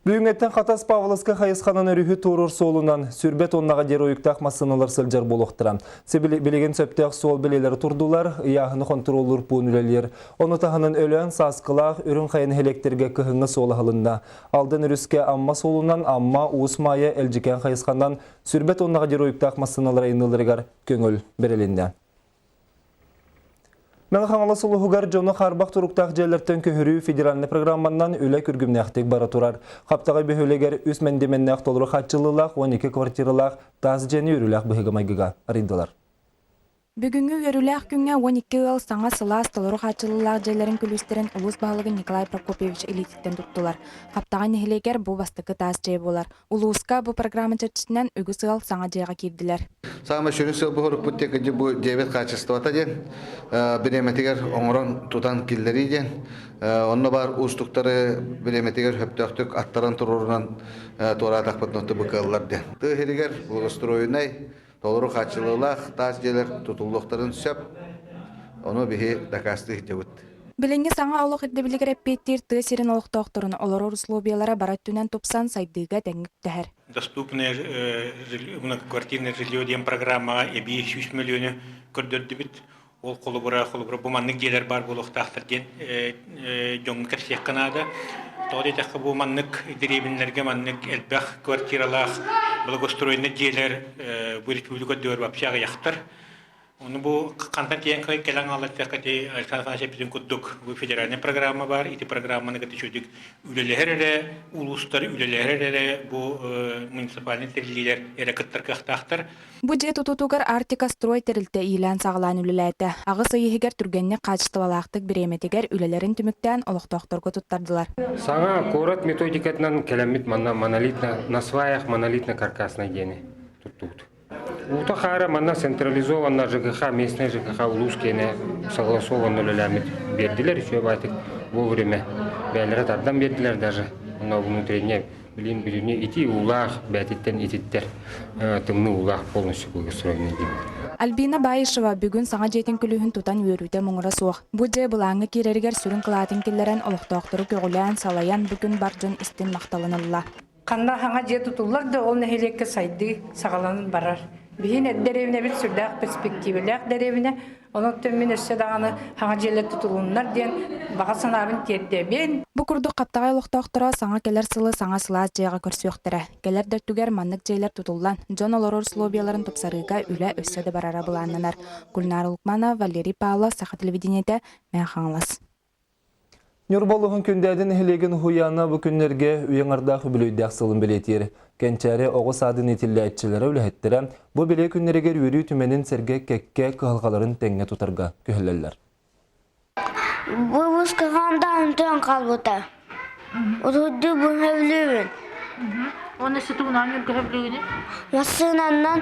Бүгүҥҥэттэн Хатас Павловска хайысханан өрүһү туоруур суолунан сүрбэ тоннаҕа диэри уйуктаах массыыналар сылдьар буолуохтара. Билигин сөптөөх суол бэлиэлэри турдулар, ыйааһыны хонтуруоллуур пуун үлэлиир. Ону таһынан Өлөөн, Сааскылаах, Үрүҥ Хайа нэһилиэктэргэ кыһыҥҥы суол аһылынна. Алдан өрүскэ Амма суолунан Амма, Уус Маайа, Элдьикээн хайысханан сүрбэ тоннаҕа диэри уйуктаах массыыналар айанныылларыгар көҥүл бэрилиннэ. Мэҥэ Хаҥалас улууһугар дьону хаарбах туруктаах дьиэлэртэн көһөрүү федеральнай программанан үлэ күргүмнээхтик бара турар. Хаптаҕай бөһүөлэгэр үс мэндиэмэннээх толору хааччыллыылаах 12 квартиралаах таас дьиэни үөрүүлээх быһыыга-майгыга арыйдылар. Бүгүҥҥү үөрүүлээх күҥҥэ 12 ыал саҥа сылаас толору хааччыллыылаах дьиэлэрин күлүүстэрин улуус баһылыгын Николай Прокопьевич илиититтэн туттулар. Хаптаҕай нэһилиэгэр бу бастакы таас дьиэ буолар. Улууска бу программа чэрчитинэн үгүс ыал саҥа дьиэҕэ киирдилэр. Саамай сүрүн сыал-сорук диэн бу дьиэбит хаачыстыбата диэн бириэмэтигэр оҥорон тутан киллэрии диэн онно баар уустуктары бириэмэтигэр сөптөөхтүк аттаран туруорунан туораатахпытына бу кыаллар диэн. Тыа сиригэр благоустроенай толору хааччылыылаах таас дьиэлэр тутуллуохтарын сөп. Ону биһи дакаастыы сылдьабыт. Билиҥҥи саҥа олох ирдэбилигэр эппиэттиир тыа сирин олохтоохторун олорор условиялара бары өттүнэн тупсан сайдыыга тэҥҥэ үктэһэр. Доступное многоквартирное жилье диэн программаҕа эбии 100 мөлүйүөнү көрдөрдүбүт. Ол холобура, холобура бу маннык дьиэлэр баар буолуохтаахтар диэн дьоҥҥо кэпсиэххэ наада. Тоҕо диэтэххэ бу маннык дэриэбинэлэргэ маннык элбэх квартиралаах благоустроенный дьиэлэр бу республика үрдүгэр вообще аҕыйахтар. Ону бу хантан тиийэн кэлэн хааллар ити Александр Афанасьевич курдук бу федеральная программа бар. Ити программаны кытта үчүгдүк үлэлэһэр эрэ улуустар үлэлэһэр эрэ бу муниципальный тэриллиилэр эрэ кыттар кыахтаахтар. Бу дьиэ тутуутугар Арктика строй тэрилтэ иилээн-саҕалаан үлэлээтэ. Аҕыс ый иһигэр түргэнник хаачыстыбалаахтык бириэмэтигэр үлэлэрин түмүктээн олохтоохторго туттардылар. Саҥа куорат методикатынан кэлэммит манна монолитно на сваях монолитно-каркасный диэни туттубут. Уута хаара манна централизованно ЖКХ, местный ЖКХ улуус киэнэ согласованно үлэлээммит биэрдилэр үчүгэй баайтык вовремя бэйэлэрэ тардан биэрдилэр даже но внутренне Билин билини ити уулаах бээтиттэн ититтэр тымныы уулаах полностью благоустроенный диэн. Альбина Баишева бүгүн саҥа дьиэтин күлүүһүн тутан үөрүүтэ муҥура суох. Бу дьиэ былааҥҥа киирэригэр сүрүн кылаатын киллэрэн олохтоохтору көҕүлээн, салайан бу күн бар дьон истин махталын ылла. Ханна саҥа дьиэ тутуллар да ол нэһилиэккэ сайдыы саҕаланан барар. Биһин дэриэбинэбит сүрдээх перспективэлээх дэриэбинэ. Онон мин өссө даҕаны саҥа дьиэлэр тутулуннар диэн баҕа санаабын тиэрдэбин. Бу курдук Хаптаҕай олохтоохторо саҥа кэлэр сылы саҥа сылаас дьиэҕэ көрсүөхтэрэ. Кэлэр да өттүгэр маннык дьиэлэр тутуллан, дьон олорор условияларын тупсарыыга үлэ өссө да барара былааннанар. Гульнара Лукманова, Валерий Павлов, Саха телевидениетэ, Мэҥэ Хаҥалас. Ньурба улууһун Күндээдэ нэһилиэгин уһуйаана бу күннэргэ үйэ аҥардаах үбүлүөйдээх сылын бэлиэтиир. Кэнчээри оҕо саадын иитиллээччилэрэ, үлэһиттэрэ бу бэлиэ күннэригэр үөрүү түмэнин сэргэ кэккэ кыһалҕаларын тэҥҥэ тутарга күһэллэллэр. Выпуска хандан төн қалбыта. Утуйду быһа Оны сытуунан үргэһэ Массыынаннан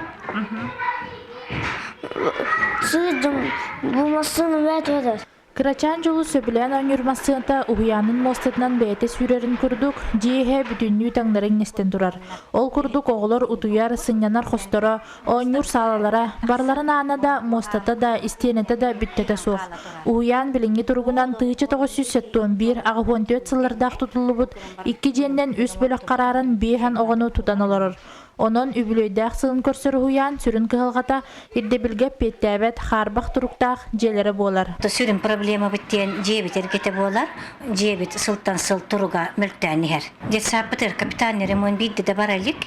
сыдым бу массыына бэт өтөр. Кырачаан дьолу сөбүлээн оонньуур массыыната уһуйаанын муостатынан бэйэтэ сүүрэрин курдук, дьиэ иһэ бүтүннүү таҥнары иҥнэстэн турар. Ол курдук оҕолор утуйар, сынньанар хосторо, оонньуур саалалара, барыларын аана да, муостата да, истиэнэтэ да бүттэтэ суох. Уһуйаан билиҥҥи туругунан 1971 84 сыллардаах тутуллубут икки дьиэннэн үс бөлөх харааран биэһэн оҕону тутан олорор. Онон үбүлүөйдээх сылын көрсөр уһуйаан сүрүн кыһалҕата ирдэбилгэ эппиэттээбэт хаарбах туруктаах дьиэлэрэ буолар. Сүрүн проблемабыт диэн дьиэбит эргэтэ буолар. Дьиэбит сылтан сыл туруга мөлтөөн иһэр. Детсадпытыгар капитальный ремонт биирдэ да бара илик.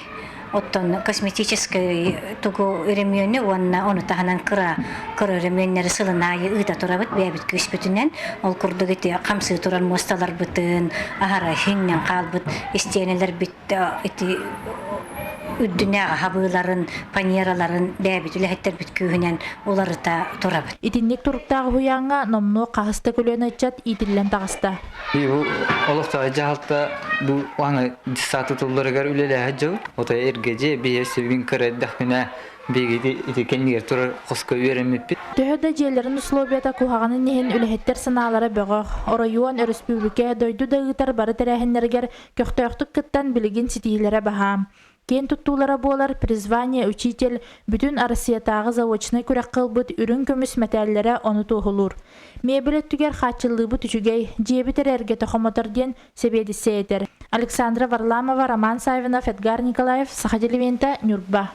Оттон косметическай тугу өрөмүөнү уонна ону таһынан кыра кыра өрөмүөннэри сылын аайы ыыта турабыт бэйэбит күүспүтүнэн. Ол курдук ити хамсыы турар муосталарбытын, аһара иһиннэн хаалбыт истиэнэлэрбит ити үрдүнээҕи хабыыларын, паньераларын бэйэбит үлэһиттэрбит күүһүнэн уларыта турабыт. Итинник туруктаах уһуйааҥҥа номнуо хаһыс да көлүөнэ ыччат иитиллэн таҕыста. Бу олохтоох дьаһалта бу аны десант тутулларыгар үлэлээһит дьыл. Отой эргэдьи биһи сүбүн кыра эрдэхпинэ биһиги ити кэннигэр турар хоско үөрэммиппит. Төһө да дьиэлэрин условията куһаҕанын иһин үлэһиттэр санаалара бөҕөх. Оройуон, өрөспүүбүлүкэ, дойду да ыытар бары тэрээһиннэригэр Көхтөөхтүк кыттан билигин ситиһиилэрэ баһаам. Киэн туттуулара буолар «Призвание учитель» бүтүн Арассыйатааҕы заочнай күрэххэ ылбыт үрүҥ көмүс мэтээллэрэ ону туоһулуур. Миэбэл өттүгэр хааччыллыыбыт үчүгэй, дьиэбит эрэ эргэтэ хомотор диэн сэбиэдиссэй этэр. Александра Варламова, Роман Саввинов, Эдгар Николаев, Саха телевидениета, Ньурба.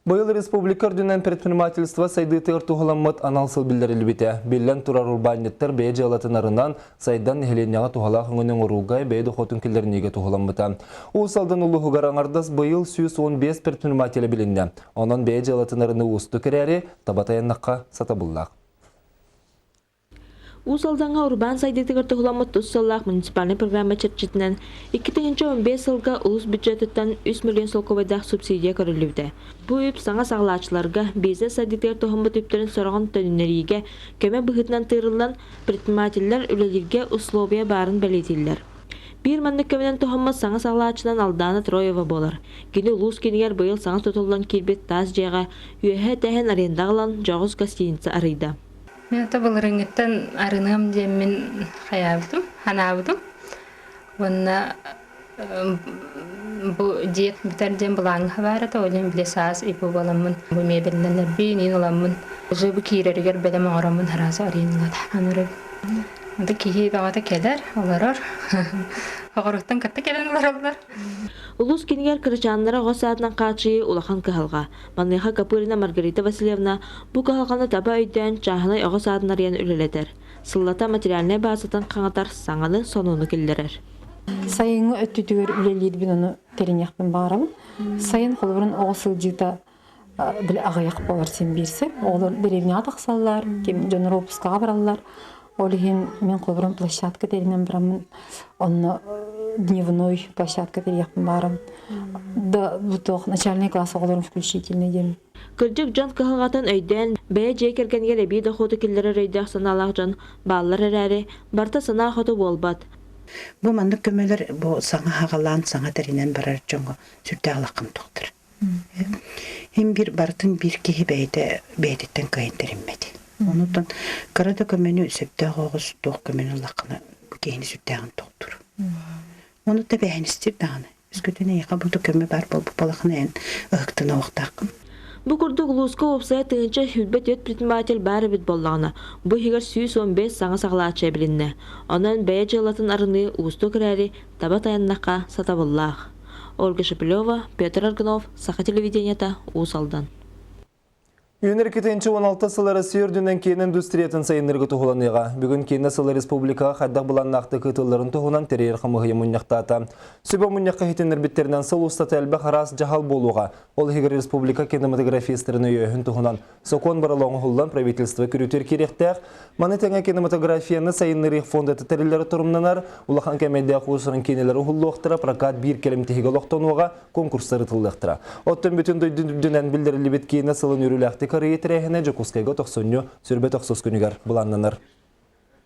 Быйыл республика үрдүнэн предпринимательство сайдыытыгар туһуламмыт анал сыл биллэриллибитэ. Биллэн турар урбаанньыттар бэйэ дьыалатын арынан, сайдан нэһилиэнньэҕэ туһалаах өҥөнү оҥорууга бэйэ дохуотун киллэриниигэ туһуламмыта. Уус Алдан улууһугар аҥардас быйыл 115 предпринимателэ билиннэ. Онон бэйэ дьыалатын арыны уустук эрээри, таба тайаннахха сатабыллаах. Уус Алдаҥҥа урбаан сайдыытыгар туһуламмыт тус сыаллаах муниципальнай программа чэрчитинэн 2015 сылга улуус бюджетыттан 3 миллион солкуобайдаах субсидия көрүллүбүтэ. Бу үп саҥа саҕалааччыларга бизнес сайдыытыгар туһаммыт үптэрин сороҕун төнүннэриигэ көмө быһыытынан тыырыллан, предпринимателлэр үлэлииргэ условия баарын бэлиэтииллэр. Биир маннык кэминэн туһаммыт саҥа саҕалааччынан Алдаана Троева буолар. Кини улуус киинигэр быйыл саҥа тутуллан киирбит таас дьиэҕэ үөһэ тэһэн арендаҕа ылан дьоҕус гостиница арыйда. Мин ото былырыыҥҥыттан арыныам диэммин хайаабытым, ханаабытым. Уонна бу дьиэ бүтэр диэн былааҥҥа баар этэ, ол иһин били саас ипу буоламмын бу миэбэллэнэрбин иин ыламмын уже бу киирэригэр бэлэм оҥороммун сразу арыйан ылар. Аны киһи баҕата кэлэр, олорор. Оҕоруттан кытта кэлэн олороллор. Улуус кинигэр кырачааннары оҕо саадынан хааччыйыы улахан кыһалҕа. Маныаха Копырина Маргарита Васильевна бу кыһалҕаны таба өйдөөн чааһынай оҕо саадын арыйан үлэлэтэр, сыллата материальнай баазатын хаҥатар саҥаны, сонуну киллэрэр. Сайыҥҥы өттүтүгэр үлэлиирбин ону тэриниэхпин баҕарабын. Сайын холобурун оҕо сылдьыыта били аҕыйах буолар син биирсэ. Оҕолор дэриэбинэҕэ тахсаллар, ким дьоннор уоппускаҕа бараллар. Ол иһин мин холобурун площадка тэринэн бараммын онно дневной площадка тэрийиэхпин баарым. Да бу туох начальный класс оҕолорун включительный диэн. Кырдьык дьон кыһалҕатын өйдөөн, бэйэ дьиэ кэргэнигэр эбии дохуоту киллэрэр өйдөөх-санаалаах дьон бааллар эрээри, барыта санаа хоту буолбат. Бу маннык көмөлөр бу саҥа хаҕалаан, саҥа тэринэн барар дьоҥҥо сүрдээх улахан туохтар. Һин биир барытын биир киһи бэйэтэ бэйэтиттэн кыайан тэриммэт. Онутан кыра да көмөнү сөптөөх оҕус туох көмөнү ыллаххына киһини сүрдээҕин тохтуур. Ону да бэһэнистир даҕаны. Өскөтүн эйиэхэ бу да көмө баар буолбут буолахына эн ыһыктана уохтааххын. Бу курдук улууска уопсайа 1024 предприниматель баар эбит буоллаҕына, бу иһигэр 115 саҥа саҕалааччы эбилиннэ. Онон бэйэ дьыалатын арыныы уустук эрээри, таба тайаннахха сатабыллаах. Ольга Шепелева, Петр Аргунов, Саха телевидениета, Уус Алдан. Үүнэр 2016 сыл Россия үрдүнэн киин индустриятын сайыннарыга туһуланыаҕа. Бүгүн киинэ сылы республикаҕа хайдах былааннаахтык ыытылларын туһунан тэрийэр хамыыһыйа мунньахтаата. Сүбэ мунньахха иһитиннэрбиттэринэн сыл устата элбэх араас дьаһал буолуоҕа. Ол иһигэр республика кинематографистарын өйөөһүн туһунан Сокуон барыла оҥоһуллан правительство күрүтүөр киириэхтээх. Маны тэҥэ кинематографияны сайыннарыы фондата тэриллэрэ торумнанар, улахан кэмэйдээх уус-уран киинэлэр уһуллуохтара, прокат биир кэлим тиһигэ олохтонуоҕа, конкурстар ытыллыахтара. Оттон бүтүн дойду үрдүнэн биллэриллибит киинэ сылын үөрүүлээхтик арыйыы тэрээһинэ Дьокуускайга тохсунньу сүрбэ тохсус күнүгэр былааннанар.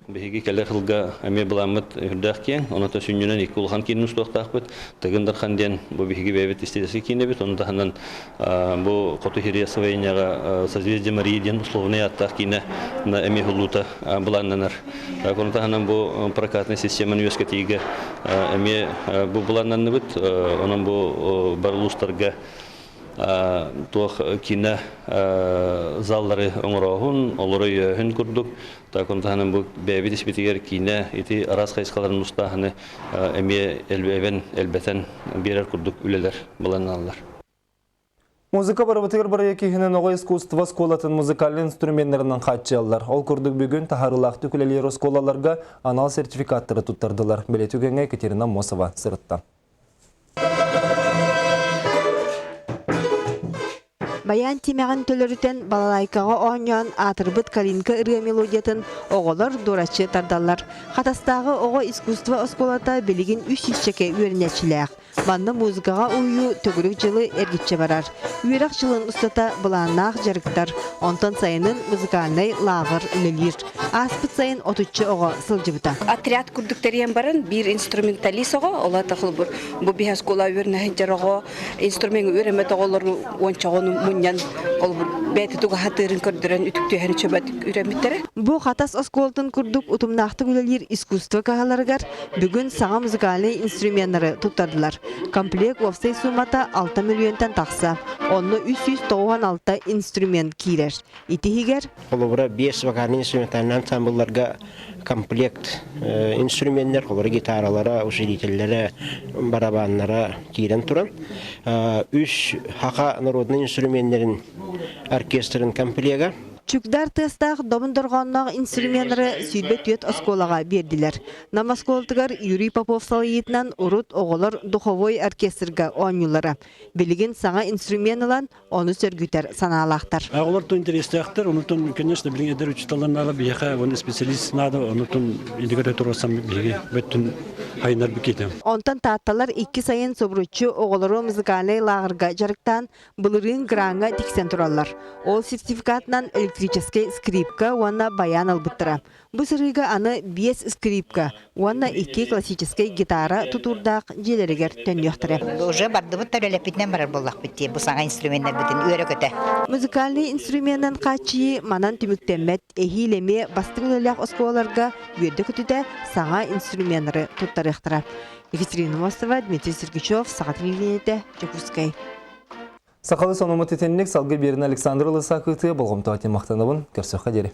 Биһиги кэлэр сылга эмиэ былааммыт үрдээх киэҥ, онон сүнньүнэн икки улахан киинин устуохтаахпыт. Тыгын Дархан диэн бу биһиги бэйэбит истиэдэски киинэбит, ону таһынан бу Хоту Хирия освоенияҕа Созвездие Марии диэн условнай ааттаах киинэ эмиэ уһуллуута былааннанар. Ону таһынан бу прокатнай системаны үөскэтиигэ эмиэ бу былааннанныбыт. Онон бу бары улуустарга туох киинэ заллары оҥорооһун, олору өйөөһүн курдук Такон таһынан бу бэйэбит испитигэр киинэ ити араас хайысхаларын устааһыны эмиэ элбэбэн элбэтэн биэрэр курдук үлэлэр былаанналлар. Музыка барыбытыгар бырайыак иһинэн оҕо искусство оскуолатын музыкальнай инструменнарынан хааччыйаллар. Ол курдук бүгүн таһаарыылаахтык үлэлиир оскуолаларга анал сертификаттары туттардылар. Бэлиэ түгэҥҥэ Екатерина Мосова сырытта. Баян тимэҕин төлөрүтэн балалайкаҕа оонньоон аатырбыт Калинка ырыа мелодиятын оҕолор дуораччы тардаллар. Хатастааҕы оҕо искусство оскуолата билигин үс сүүсчэкэ үөрэнээччилээх. Манна музыкаҕа уһуйуу төгүрүк дьылы эргиччи барар. Үөрэх дьылын устата былааннаах дьарыктар, онтон сайынын музыкальнай лааҕыр үлэлиир. Ааспыт сайын отучча оҕо сылдьыбыта. Отряд курдук тэрийэн баран биир инструменталист оҕо, ол аата холобур бу биһи оскуола үөрэнэ сылдьар оҕо инструмеҥҥа үөрэммэт оҕолору уончаҕын мунньан холобур бэйэтэ тугу сатыырын көрдөрөн үтүктүһэн чөбөт үөрэммиттэрэ. Бу Хатас оскуолатын курдук утумнаахтык үлэлиир искусство кыһаларыгар бүгүн саҥа музыкальнай инструменнары туттардылар. Комплект уопсай суумата 6 миллионтан тахса. Онно 396 инструмент киирэр. Ити иһигэр Холобура, биэс вокальный инструментальный ансамблларга комплект инструменнар, холобура, гитаралара, усилителлэрэ, барабаннара киирэн туран, үс хаха народный инструменнэрин оркестрын комплега. Чугдар тыастаах добун дорҕоонноох инструменнары 24 оскуолаҕа биэрдилэр. Нам оскуолатыгар Юрий Попов салайыытынан урут оҕолор духовой оркестрга оонньууллара. Билигин саҥа инструмент ылан, ону сөргүтэр санаалаахтар. Оҕолортон интэриэстээхтэр, онутун, конечно, билигин эдэр учууталлар наада, биһиэхэ уонна специалист наада, онутун индигир туруорсан биһиги бөттүн хайынар бикиитэ. Онтон таатталар икки сайын субуруччу оҕолору музыкальнай лааҕырга дьарыктаан, былырыын граҥҥа тиксэн тураллар. Ол сертификатынан электрическэй скрипка уонна баян ылбыттара. Бу сырыыга аны биэс скрипка уонна икки классическай гитара тутуурдаах дьиэлэригэр төннүөхтэрэ. Уже бардыбыт да үлэлэппитинэн барар буоллахпыт дии бу саҥа инструменнарбытын үөрэ-көтө. Музыкальнай инструменынан хааччыйыы манан түмүктэммэт. Эһиил эмиэ бастыҥ үлэлээх оскуолаларга үөрдэ-көтүтэ саҥа инструменнары туттарыахтара. Екатерина Мостова, Дмитрий Сергучев, Саха телевидениетэ, Дьокуускай. Сахалы сонумут итинник салгы биэрин Александр Лысак ыытыа болҕомтоҕо махтанабын. Көрсөххө диэри.